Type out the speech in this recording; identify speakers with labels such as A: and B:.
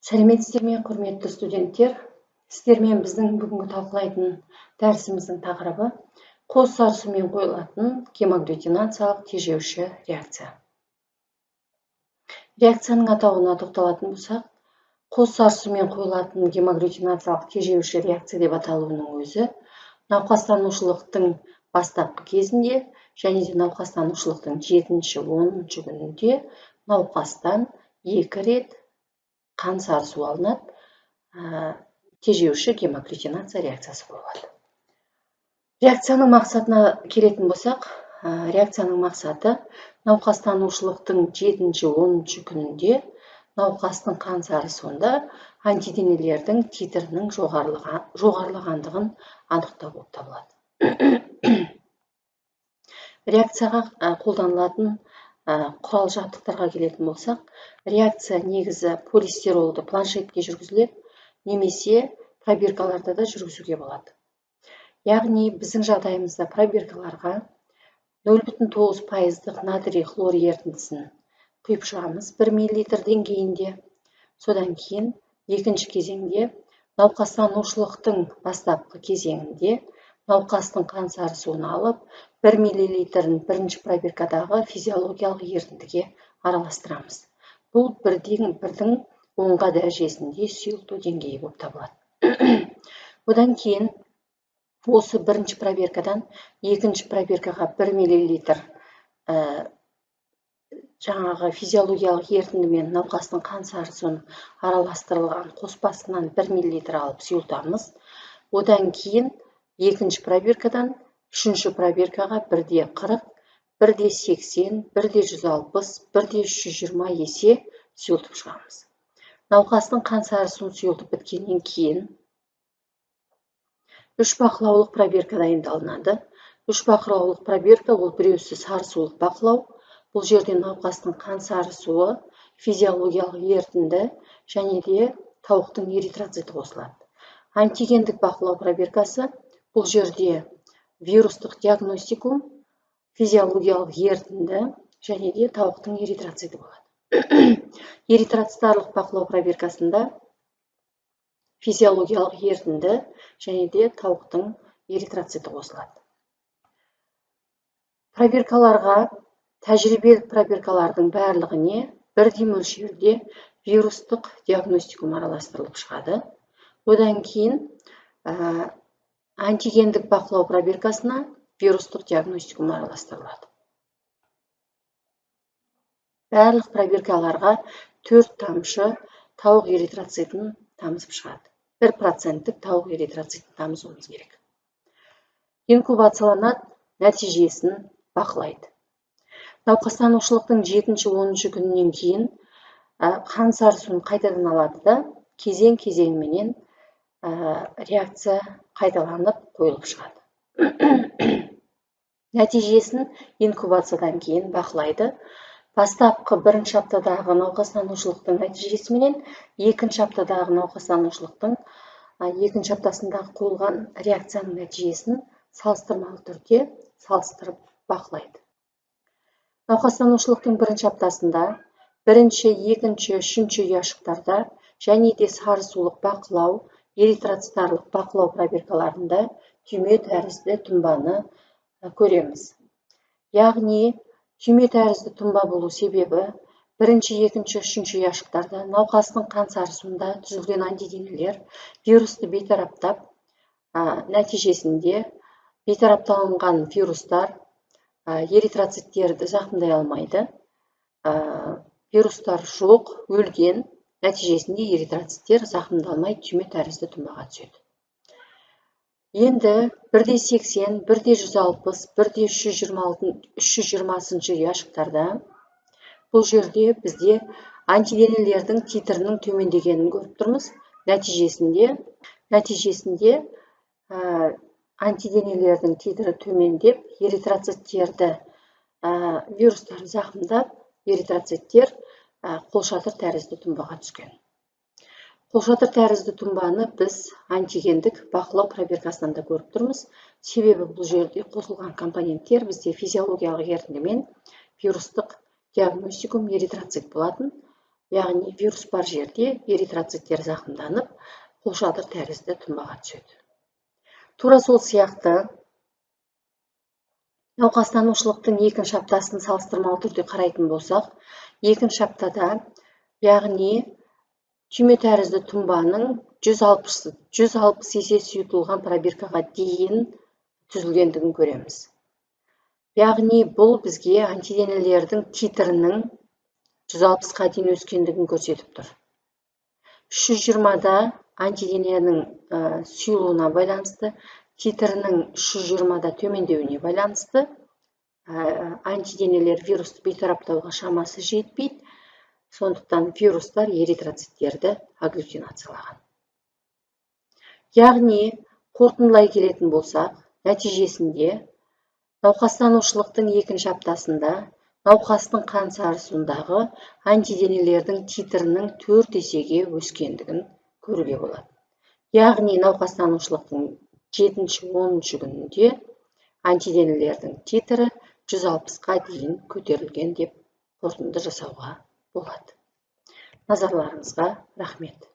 A: Сәлеметсіздер ме, құрметті студенттер! Сіздермен біздің бүгінгі талқылайтын дәрісіміздің тақырыбы қос сарысумен қойылатын гемагглютинациялық тежеуші реакция. Реакцияның атауына тоқталатын болсақ, қос сарысумен қойылатын гемагглютинациялық тежеуші реакция деп аталуының өзі науқастанушылықтың бастапқы кезінде және де науқастанушылықтың 7-10 күнінде науқастан 2 рет қан сарысу алынады, тежеуші гемагглютинация реакциясы қойылады. Реакцияның мақсатына келетін болсақ, реакцияның мақсаты науқастанушылықтың 7-10 күнінде науқастың қан сарысуында антиденелердің титрінің жоғарылағандығын анықтау болып табылады. Реакцияға қолданылатын құрал жабдықтарға келетін болсақ, реакция негізі полистиролды планшетке жүргізіледі немесе пробиркаларда да жүргізуге болады. Яғни біздің жағдайымызда пробиркаларға 0,9% натрий хлор ерітіндісін құйып шығамыз 1 мл деңгейінде. Содан кейін екінші кезеңде науқастанушылықтың бастапқы кезеңінде науқастың қан сарысуын алып, 1 мл-ін бірінші пробиркадағы физиологиялық ерітіндіге араластырамыз. Бұл 1-10 дәрежесінде сұйылту деңгейі болып табылады. Одан кейін осы бірінші пробиркадан екінші пробиркаға 1 мл жаңағы физиологиялық ерітіндімен науқастың қан сарысуын араластырылған қоспасынан 1 мл алып сұйылтамыз. Одан кейін екінші пробиркадан үшінші пробиркаға 1,40, 1,80, 1,160, 1,320 есе сұйылтып шығамыз. Науқастың қан сарысуын сұйылтып біткеннен кейін 3 бақылаулық пробирка дайындалынады. 3 бақылаулық пробирка ол біреусі сарысулық бақылау. Бұл жерде науқастың қан сарысуы, физиологиялық ерітінді және де тауықтың эритроциті қосылады. Антигендік бақылау пробиркасы бұл жерде вирустық диагностикум, физиологиялық ерітінді және де тауықтың эритроциті болады. Эритроцитарлық бақылау пробиркасында физиологиялық ерітінді және де тауықтың эритроциті қосылады. Пробиркаларға, тәжірибелік пробиркалардың барлығіне бірдей мөлшерде вирустық диагностикум араластырылып шығады. Одан кейін антигендік бақылау пробиркасына вирустық диагностикум араластырылады. Барлық пробиркаларға 4 тамшы тауық эритроцитін тамызып шығады. 1% тауық эритроцитін тамызуымыз керек. Инкубацияланады, нәтижесін бақылайды. Науқастанушылықтың 7-10 күнінен кейін қан сарысуын қайтадан алады да, кезең-кезеңменен реакция қайталанып қойылып шығады. Нәтижесін инкубациядан кейін бақылайды. Бастапқы бірінші аптадағы науқастанушылықтың нәтижесіменен екінші аптадағы науқастанушылықтың екінші аптасындағы қойылған реакцияның нәтижесін салыстырмалы түрде салыстырып бақылайды. Науқастанушылықтың бірінші аптасында бірінші, екінші, үшінші ұяшықтарда және де сарысулық бақылау, эритроцитарлық бақылау пробиркаларында түйме тәрізді тұнбаны көреміз. Яғни түйме тәрізді тұнба болу себебі бірінші, екінші, үшінші ұяшықтарда науқастың қан сарысуында түзілген антиденелер вирусты бейтараптап, нәтижесінде бейтарапталынған вирустар эритроциттерді зақымдай алмайды. Вирустар жоқ, өлген, нәтижесінде эритроциттер зақымдалмай түйме тәрізді тұнбаға түседі. Енді 1,80, 1,160, 1,320 ұяшықтарда бұл жерде бізде антиденелердің титрінің төмендегенін көріп тұрмыз. Нәтижесінде антиденелердің титрі төмендеп, эритроциттерді вирустар зақымдап, эритроциттер қолшатыр тәрізді тұнбаға түскен. Қолшатыр тәрізді тұнбаны біз антигендік бақылау пробиркасынан да көріп тұрмыз. Себебі бұл жерде қосылған компоненттер бізде физиологиялық ерітіндімен вирустық диагностикум эритроцит болатын. Яғни вирус бар жерде эритроциттер зақымданып, қолшатыр тәрізді тұнбаға түседі. Тура сол сияқты науқастанушылықтың екінші аптасын салыстырмалы түрде қарайтын болсақ, екінші аптада, яғни түйме тәрізді тұнбаның 160 есе сұйытылған пробиркаға дейін түзілгендігін көреміз. Яғни бұл бізге антиденелердің титрінің 160-қа дейін өскендігін көрсетіп тұр. 320-да антидененің сұйылуына байланысты, титрінің 320-да төмендеуіне байланысты антиденелер вирусты бейтараптауға шамасы жетпейді, сондықтан вирустар эритроциттерді агглютинациялаған. Яғни қорытындылай келетін болсақ, нәтижесінде науқастанушылықтың екінші аптасында науқастың қан сарысуындағы антиденелердің титрінің 4 есеге өскендігін көруге болады. Яғни науқастанушылықтың 7-10 күнінде антиденелердің титрі 160-қа дейін көтерілген деп қорытынды жасауға болады. Назарларыңызға рахмет.